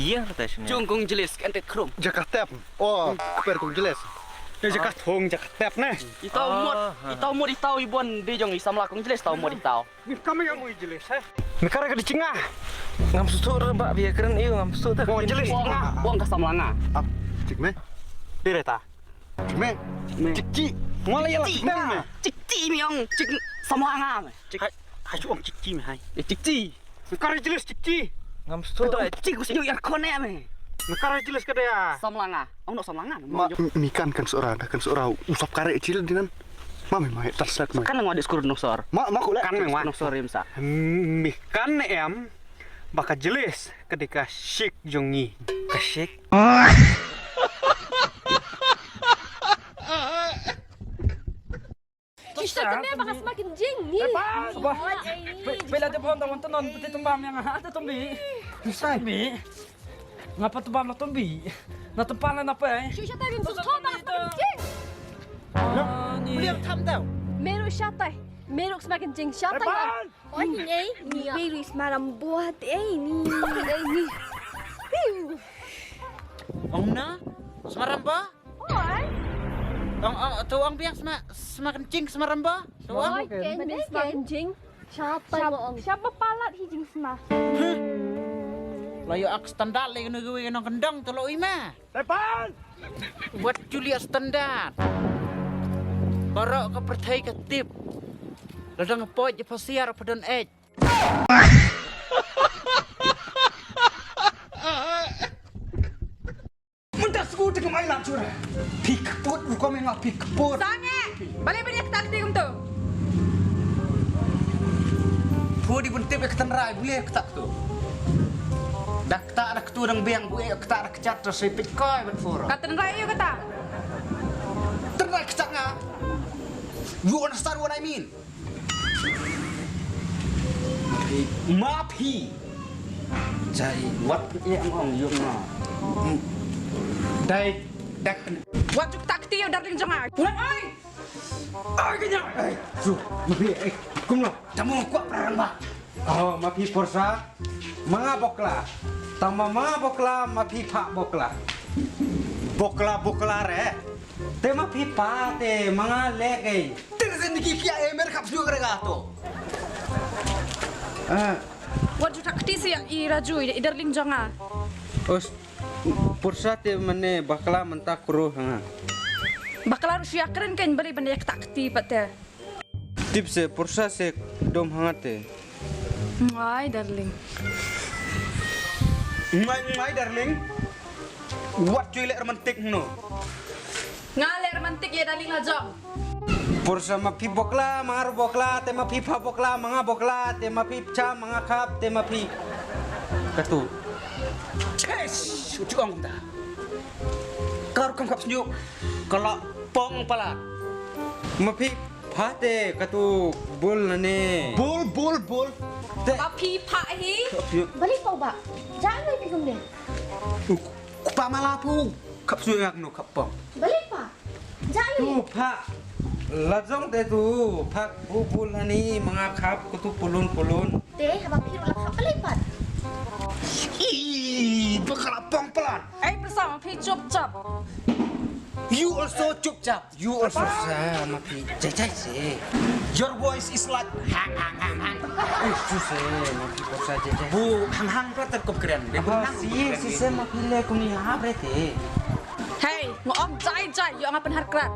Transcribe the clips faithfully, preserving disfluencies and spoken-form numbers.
Ïa, rta shane. Jong kong Jeles, kan te khrum. Jaka tep. Oh, kper kong Jeles. Ïa, jaka thong, jaka tep ne. Itau mut, itau mut, itau i bon de jong i samla kong Jeles, itau mut itau. Ni kami yang mui Jeles, eh. Me kara ka di chinga. Ngam susu re ba bia kren iu ngam susu ta. Oh, Jeles. Buang, buang ka samla nga. Ap, cik me. Dire ta. Cik me. Cik ci. Ngala ya la cik me. Cik ci mi ong, cik samla nga me. Cik. Hai, hai su ong cik ci me hai. Eh, cik ci. Kar Jeles cik ci. Ngam sto. Dong cik ku sñiu yar kone me. Kar Jeles ka dia. Samla nga. Ong no samla nga. Ma, mi kan kan sora, kan sora usap kare cil dinan. Ma me mai tas sak mai. Kan ngwa diskur no sor. Ma, ma kule. Kan me ngwa. No sor im sa. Mi kan em. Ba ka Jeles ka di ka shik jong ngi. Ka shik. Kita kena ba ka sma kynjing ni. Ba, ba. Bela de bon da wan tanon bete tumba me nga ha ta tumbi. Sai. Bi. Ngapa tumba na tumbi? Na tumba na napa eh? Shu shatai bim su thom ba ka sma kynjing. Ni. Beliau tham tau. Meru shatai. Meru sma kynjing shatai. Oi ni ni. Ni meru sma rambo hati eh ni. Eh ni. Ong na? Sma rambo? Oi. Ong, ong, tu ong biang sma, sma kynjing sma rambo. Tu ong. Oi, ken, ken sma kynjing. Siapa yang ong? Siapa palat hi jing sma? Layo ak standar le kena gue kena kendang tu lo ima. Tepan. Buat Julia standar. Barak ka perthai ka tip. Ladang poj je pasiar padon ej. Mynta sku te kemai lang chura. Phi kput rukom yang phi kput. Sange. Bale bale kata kti kumtu. Phu di buntip ya ketan rai bale kata tu. Dak tak dak tu dang biang bue kata dak chat tu sipit koi ban fur. Kata rai yu kata. Terai kata nga. You understand what I mean? Mapi. Jai wat ye ang ong yung ma. Dai dak. Wat juk tak ti darling jong ai. Wat ai. Ai kenya. Ai, su, mapi, eh, kumno. Tamu kuat perang ba. Oh, mapi porsa. Manga bokla. Tama manga bokla, mapi pak bokla. Bokla bokla re. Te mapi pa te manga lek ei. Te sen ki kia e mer khap shu kare ga to. Ah. Wat ju tak ti si i Raju i darling jong nga. Os pursa te mane bakla mynta kru ha nga. Bakla ru shu ya kren ken bali ban yak tak ti pat te. Tip se pursa se dom ha nga te. Ngai darling. Ngai ngai darling. Wat chui le romantik no. Nga le romantik ya darling la jong. Pursa mapi bokla, manga bokla, te mapi pa bokla, manga bokla, te mapi cha, manga khap, te mapi. Katu. Yes, uchu ong da. Kar kam khap sñiu. Kala pong pala. Mapi pa te katu bul nane. Bul bul bul. Te. Mapi pa hi. Balik pau ba. Jangan lagi kumne. Kupa mala pu. Khap sñiu yak no khap pong. Balik pa. Jai. Tu phak. Lajong te tu phak bubul hani manga khap kutu pulun pulun. Te haba phi ruh la khap balik pat. Ih, bakal pong pelan. Ei, pyrsa, phi chupchap. You also chupchap. You also sa ma phi jai jai se. Your voice is like hang hang hang hang. Eh, su se ma phi ko sa jai jai. Bu hang hang ka ter kop kren. Apa si si se ma phi le kuni ha bre te. Hey, ngo ong jai jai, yo nga pynhar krat.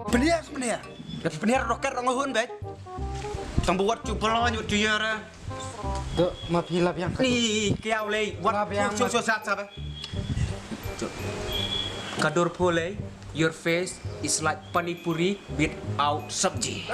Pynhar, pynhar. Pynhar roket rong hun bet. Tang buat cu pelon, cu yara. Dok ma phi lap yang. Ni kiau lei, wat so so sat sat. Ka dur phu lei, your face is like pani puri without sabji.